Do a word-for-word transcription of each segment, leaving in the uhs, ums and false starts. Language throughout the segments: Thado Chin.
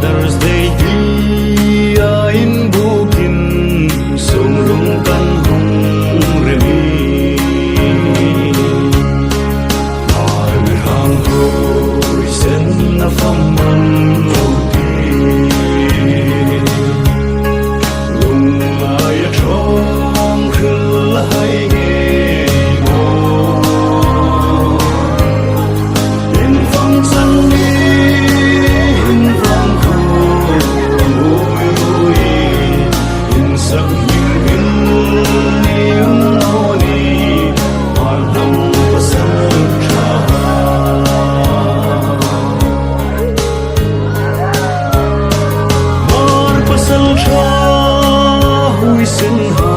Thursday hi a inbukin sunglung kan hung remi. Ai hang hoi sen na fam man lo ti. Lunglai a thong khil hai nge mo. In fang san ni, in fang khu, ui, ui, in sak min min ni, um no ni, Arham pasal tha. Mar pasal tha huisen ha,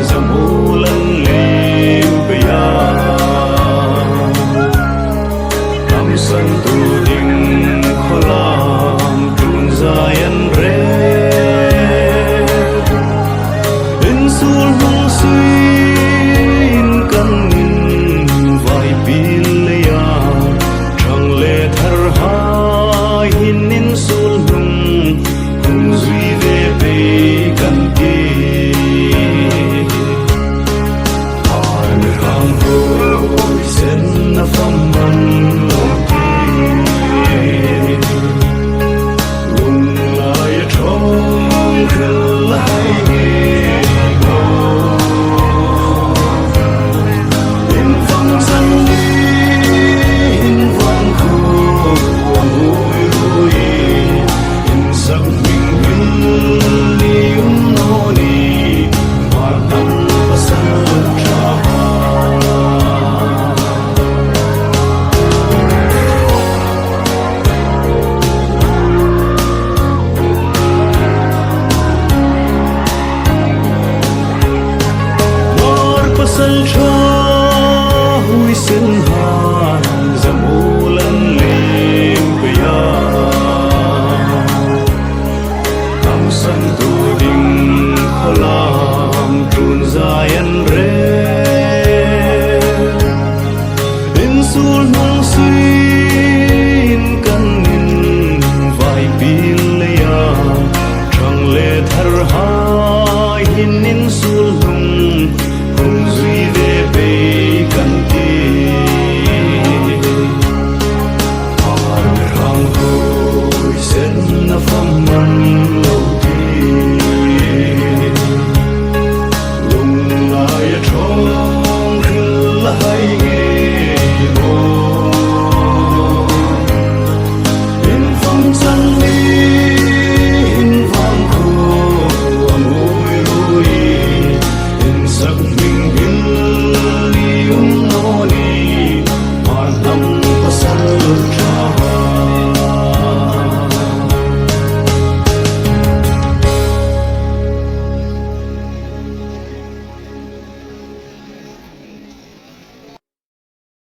jamu lan lim pe ya. Tam san tu